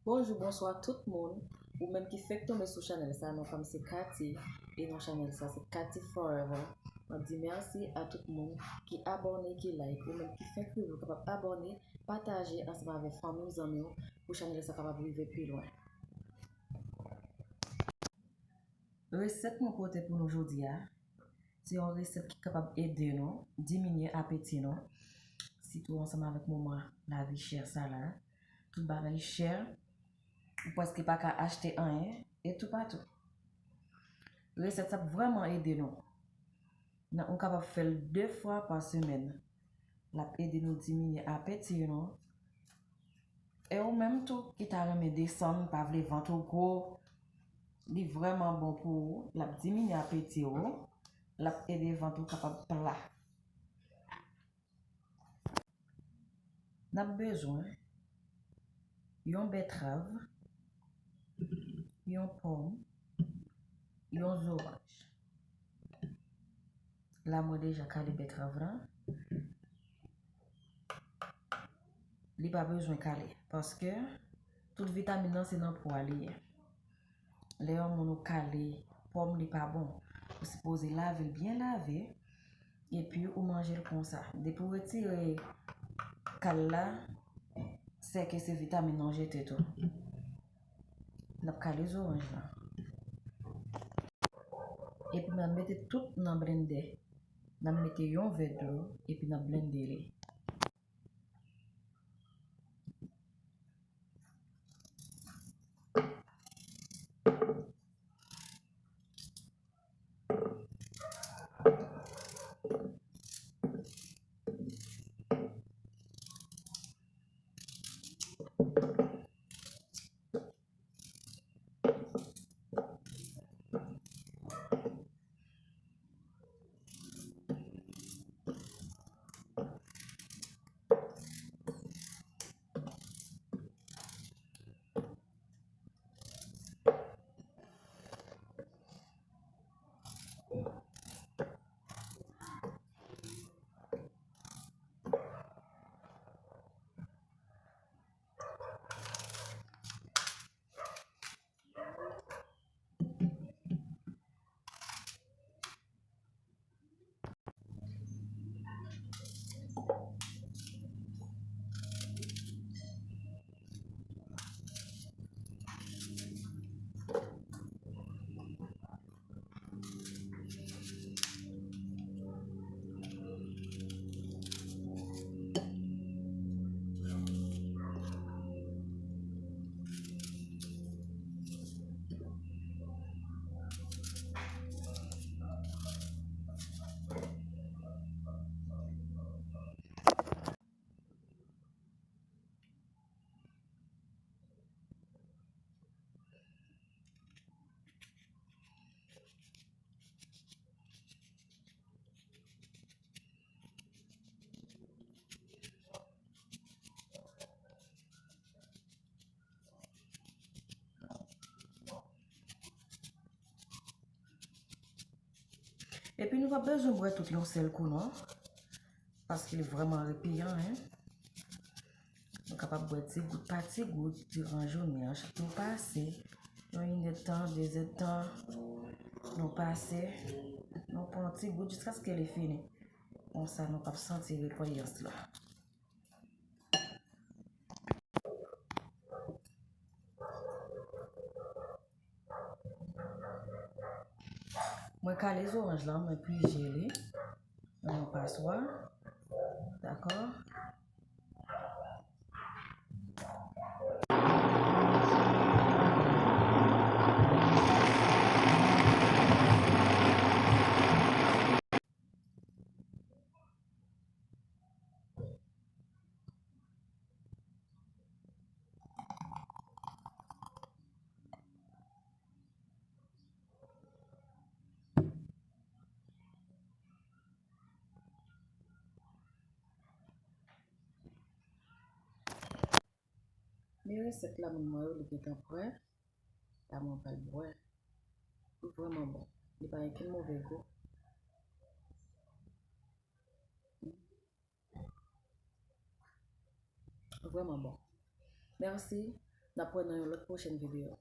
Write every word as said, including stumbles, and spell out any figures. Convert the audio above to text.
Bonjou, bonswa tout moun. Ou menm ki fèk tonbe sou chanèl sa, non pa m se Katy, e non chanèl sa se Katy Forever. Mwen di mèsi a tout moun ki abòne, ki like. Ou menm ki fèk rive, ou kapab abòne, pataje ansanm avèk fanmi w, zanmi w, pou chanèl sa kapab rive pi lwen. Resèt mwen pote pou nou jodi a, se yon resèt ki kapab ede nou diminye apeti nou, sitou ansanm avèk moman lavi chè sa la. Tout bagay chè, ou prèske pa ka achte anyen, e toupatou. Resèt sa ap vrèman ede nou. Nan, ou kapab fè l de fwa pa semèn. L ap ede nou diminye apeti nou. E ou menm tou ki ta renmen desann, pa vle vant ou gwo, li vrèman bon pou ou. L ap diminye apeti ou. L ap ede vant ou kapab pla. N ap bezwen yon bètrav, yon pòm, yon zoranj. La, mwen deja kale bètrav lan. Li pa bezwen kale, paske tout vitamin nan se nan po a li ye. Lè yon moun ou kale pòm, li pa bon. Ou sipoze lave l byen lave, epi ou manje l konsa. Depi ou retire kal la, sèke se vitamin nan w jete tou. N ap kale zoranj lan. Epi n ap mete tout nan blendè. N ap mete yon vè dlo, epi n ap blende li. Epi nou pa bezwen bwè tout yon sèl kou non, paske li vrèman repiyan, en. Nou kapab bwè ti gout pa ti gout diran jounen an. Chak nou pase, yon inèdtan, dezèdtan, nou pase, nou pran yon ti gout jiskaske li fini. Konsa, nou p ap santi repiyans la. Mwen kale zoranj lan, mwen plije li nan yon paswa. Dakò? Men resèt la, moun mwen yo, li gentan prè. La, mwen pral bwè. Li vrèman bon. Li pa gen okenn move gou. Vrèman bon. Mèsi. N ap wè nan yon lòt pwochèn videyo.